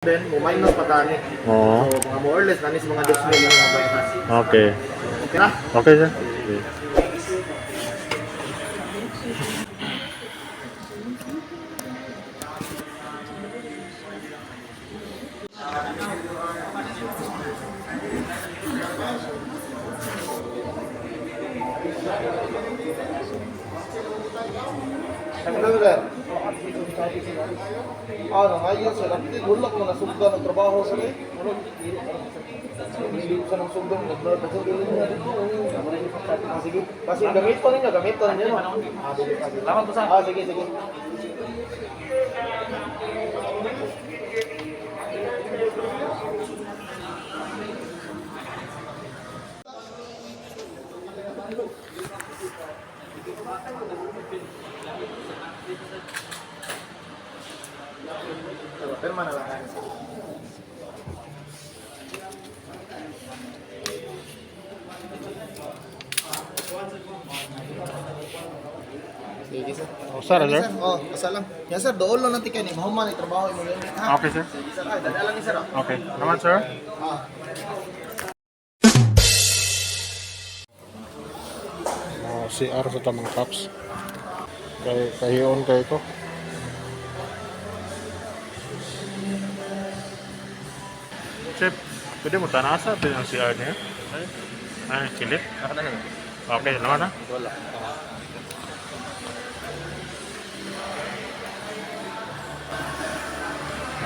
Then, mo minus pa tani. Oo. So, mga more or less, nanis mga 2,000 yung mga minus. Okay. Okay na? Okay, sir. Okay. Ano sir? Ah, nangayon sir. Ang wala ko nasugdan ng trabaho sir eh. Wala. Hindi ko sa nang sugdan. Nagdala niya dito. Ah, sige. Kasi gamit pa ninyo, gamit pa ninyo. No? Ah, sige, sige. Salamat po sir. Ah, sige, sige. Pero mana lang tayo. Sige, sir. Oh, sir, sir. Oh, basta lang. Yan sir, doon lang natin kayo. Mahuman ni trabaho mo yun. Ha? Okay, sir. Sige, sir. Ay, dala lang ni sir. Ah. Okay. Naman, sir. Ah. Oh, CR sa tamang paps. Kay kahiyon kay ko. Chef, pwede mo tanasa pwede ang CR niya. Ay, silip. Okay, naman na. Wala.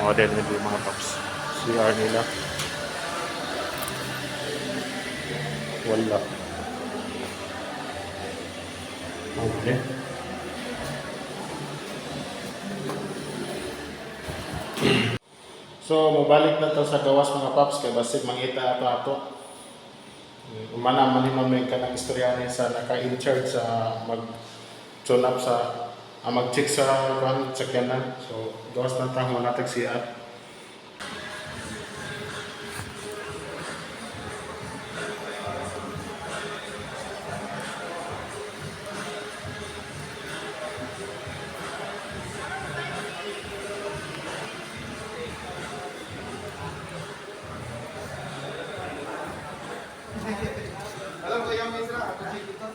Model nila yung mga paps. CR nila. Wala. Okay. So, mobalik na to sa gawas mga paps kay basig mangita ato ato. Umana man ni ma'am kanang istorya ni sa naka-in charge sa mag tune up sa mag-check sa kuan sakyanan. So, gawas na ta mo natag CR. Alam ko yung may sir. Ako check ito.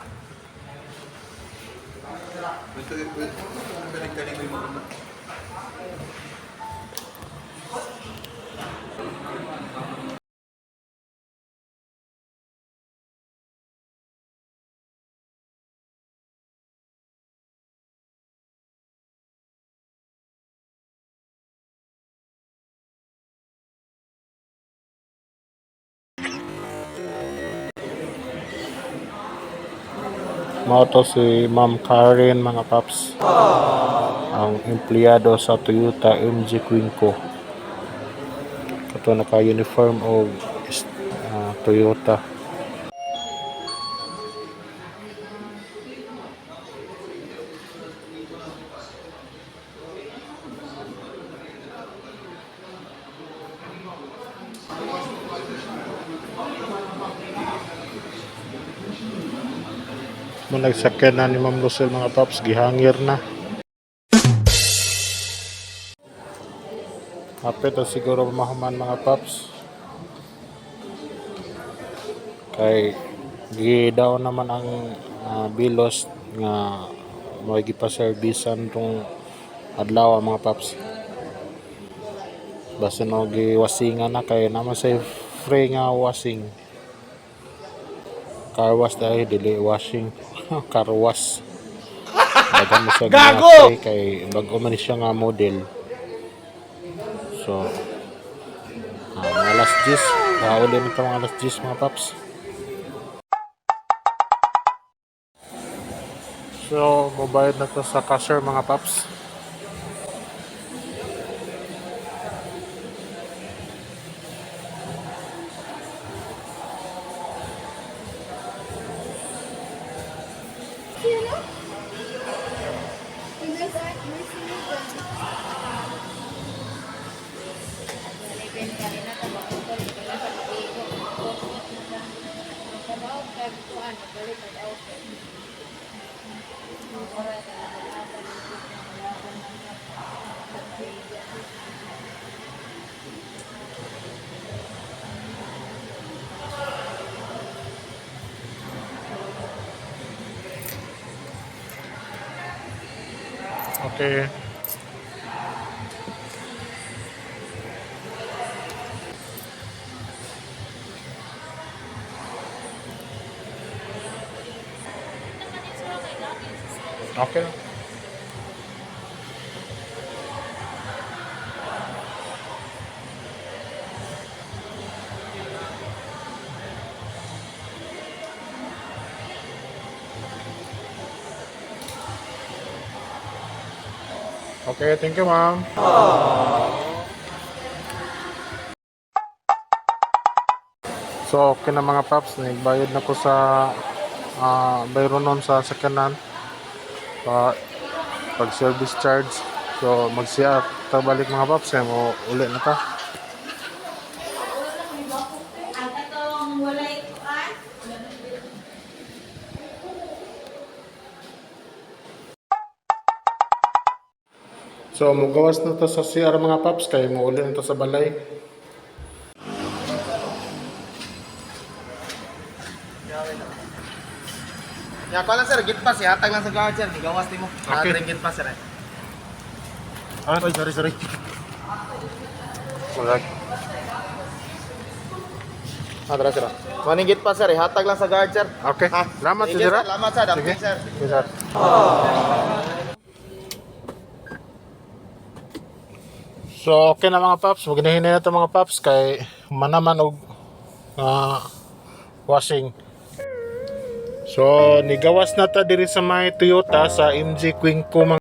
Mao to si Ma'am Karen mga paps. Ang empleyado sa Toyota MG Quinco. Kato naka-uniform og Toyota. Mo nagsakyan na ni Ma'am Lucille mga paps, gihangir na. Hapit na siguro mahuman mga paps. Kay gidaw naman ang bilos nga mo gipa-servisan tong adlaw mga paps. Basta no giwasingan na kay naman say free nga washing. Car wash dahil dili washing. Car wash. Daghan mo siya Gago! free kay bago man siya nga model. So, mga alas 10. Nakauli na ito mga alas 10 mga paps. So, mabayad na to sa cashier mga paps. Sino? Okay. Okay. Okay, thank you, ma'am. So, okay na, mga paps. Nagbayad na ko sa bayronon sa sakyanan. Pag service charge. So, magsiya ta balik, mga paps. Kaya mo uli na ta. Ang katong walay kuan. So, mugawas na ta sa CR, mga paps. Kaya mo uli na ta sa balay. Ya, ko lang sir, gate pass, ihatag lang sa guard sir, gawas nimo. Okay. Ah, gate pass sir. Eh. Ah, Oy, sorry, sorry. Wala. Ah, tara sir. Maning gate pass sir, ihatag lang sa guard sir. Okay. Ha? Salamat, Sige, sir. sir. Salamat sir, Sige. Sige, sir. Sige, sir. So, okay na, mga paps. Maginahinay na ito, mga paps. Kay manaman og washing. So, nigawas na ta diri sa may Toyota sa MG Quinco, mga